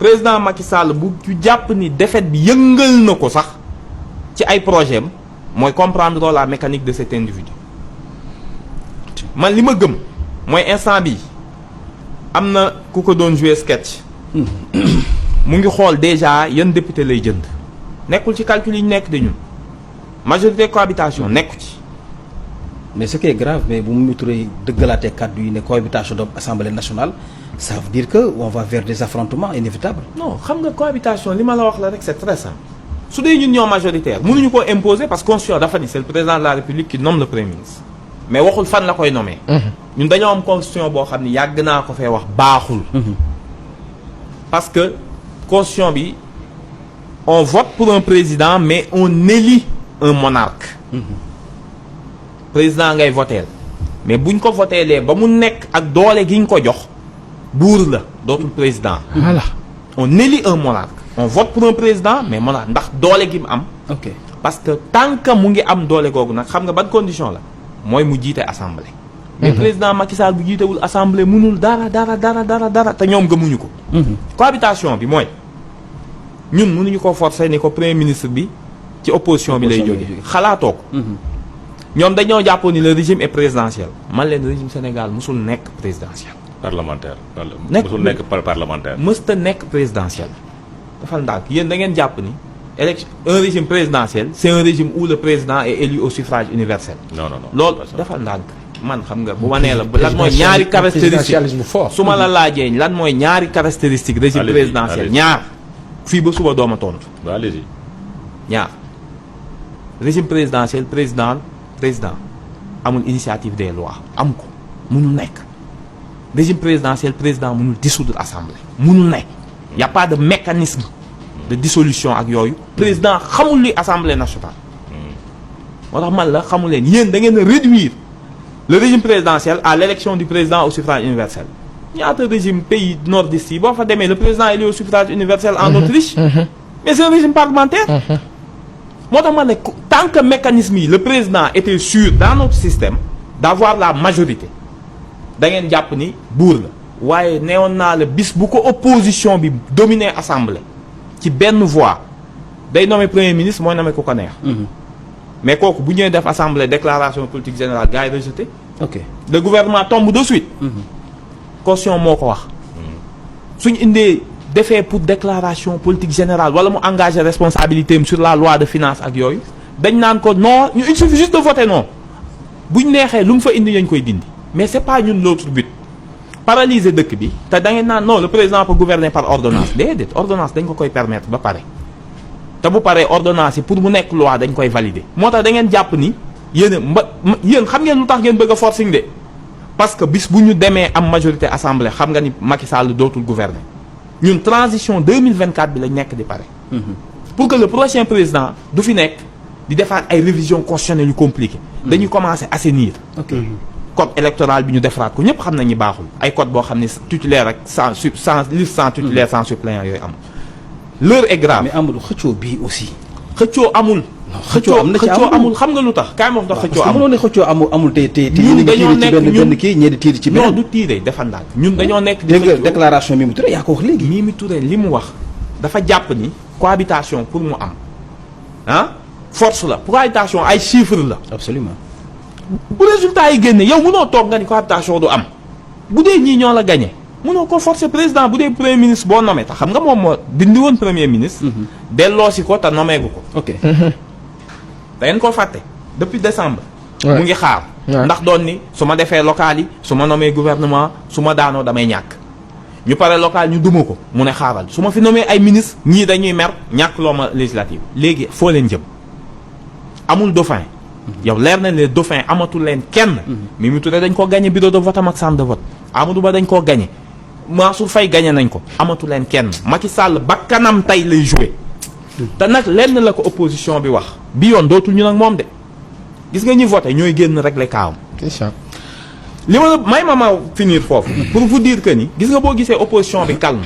président Macky Sall bu jàpp ni défaite bi yëngal na ko sax ci ay projet am mooy comprendre la mécanique de cet individu. man li ma gëm mooy instant bi am na ku ko doon jouer sketch. mu ngi xool déjà yan député lay jënd. nekkul ci calcul yi ñu nekk de ñun majorité cohabitation nekku ci. mais ce qui est grave mais bu Mimi Touré dëggalaatee kàddu yi ne cohabitation de assemblée nationale ça veut dire que on va vers des affrontements inévitables. non xam nga cohabitation li ma la wax la rek c'est très simple. su dee ñun ñoo majoritaire mënuñu ko imposer parce que constitution dafa ni c'est le président de la république qui nomme le premier ministre. mais waxul fan la koy nommer. ñun dañoo am constitution boo xam ni yàgg naa ko fee wax baaxul. parce que constitution bi on vote pour un président mais on élit un monarque. président ngay voteel mais buñ ko voteelee ba mu nekk ak doole gi ñu ko jox buur la dootul président. voilà on élit un monarque. on vote pour un président mais monarque ndax doole gi mu am. ok parce que tant que mu ngi am doole googu nag xam nga ban condition la mooy mu jiite assemblée. mais président Macky Sall bu jiitewul assemblée mënul dara te ñoom gëmuñu ko. cohabitation bi mooy ñun mënuñu ko forcer ni ko premier ministre bi ci opposition bi lay jóge xalaatoo ko. ñoom dañoo jàppoon ni le régime est présidentiel man leen régime Sénégal musul nekk présidentiel. parlementaire. musul nekk parlementaire. mësta nekk présidentiel. dafal ndànk yéen da ngeen jàpp ni élection un régime présidentiel c'est un régime où le président est élu au suffrage universel. non loolu dafal ndànk man xam nga bu ma nee la lan mooy ñaari caractéristique su ma la laajee lan mooy ñaari caractéristique régime présidentiel ñaar fii ba suba dooma tontu. allez-y ñaar régime présidentiel président amul initiative des lois am ko mënul nekk régime présidentiel président mënul dissoudre assemblée mënul nekk y a pas de mécanisme de dissolution ak yooyu président xamul luy assemblée nationale moo tax man la xamul leen yéen da ngeen a réduire le régime présidentiel à l'élection du président au suffrage universel ñaata régime pays nordiste yi boo fa demee le président élu au suffrage universel en Autriche mais c'est un régime parlementaire moo tax ma ne tant que mécanisme yi le président était sûr dans notre système d'avoir la majorité da ngeen jàpp ni buur la waaye neewoon naa la bis bu ko opposition bi dominer assemblée ci benn voix day nommer premier ministre mooy nommer ku ko neex. mais kooku bu ñëwee def assemblée déclaration politique générale gars yi rejeté. ok le gouvernement tombe de suite. caution moo ko wax. suñ indee defee pour déclaration politique générale wala mu engagé responsabilité am sur la loi de finances ak yooyu dañ naan ko non ñu il suffit juste de voter non buñ neexee lu mu fa indi dañ koy dindi mais c'est pas ñun l'autre but. paralyser dëkk bi te da ngeen naan non le président peut gouverner par ordonnance déedéet ordonnance dañ ko koy permettre ba pare te bu paree ordonnance yi pour mu nekk loi dañ koy valider moo tax da ngeen jàpp ni yéen yéen xam ngeen lu tax ngeen bëgg a forcing de parce que bis bu ñu demee am majorité assemblée xam nga ni Macky Sall dootul gouverner ñun transition 2024 bi lañ nekk di pare pour que le prochain président du fi nekk di defaat ay révisions constitutionnelles yu compliquées dañuy commencer assainir code électoral bi ñu defaraat ko ñëpp xam nañ ni baaxul ay code boo xam ne titulaire ak sans liste sans titulaire sans suppléant yooyu amul l'heure est grave. mais Amadou xëccoo bii aussi. xëccoo amul. xëccoo am na ci amul xam nga lu tax kaay ma wax ndax xëccoo amul. parce que mënoon ne xëccoo amul te ñun dañoo nekk ci benn kii ñee di tiiri ci beneen. non du tiire defal ndànk ñun dañoo nekk. dégg nga déclaration Mimi Touré yaa ko wax léegi. Mimi Touré li mu wax dafa jàpp ni cohabitation pour mu am force la cohabitation ay chiffres la. absolument. bu résultat yi génne yow mënoo toog nga ni cohabitation du am bu dee ñii ñoo la gagné mënoo ko forcer président bu dee premier ministre boo nommé tax xam nga moom moo dindi woon premier ministre. delloosi ko te nommé gu ko. ok da ngeen koo fàtte depuis décembre. mu ngi xaar. ndax doon ni su ma defee local yi su ma nommé gouvernement su ma daanoo damay ñàkk. ñu pare local ñu duma ko mu ne xaaral su ma fi nommé ay ministre ñii dañuy mer ñàkk loo ma législative léegi foo leen jëm amul dauphin. yow leer na les dauphins amatul leen kenn. Mimi Touré dañ koo gagné bureau de vote am ak centre de vote Amadou Ba dañ koo gagné Mansour Faye gagné nañ ko amatu leen kenn Macky Sall bakkanam tey lay joué. te nag lenn la ko opposition bi wax bi yoon dootul ñu nag moom de gis nga ñi voté ñooy génn régler kaawam. li ma may ma finir foofu. pour vous dire que ni gis nga boo gisee opposition bi calme.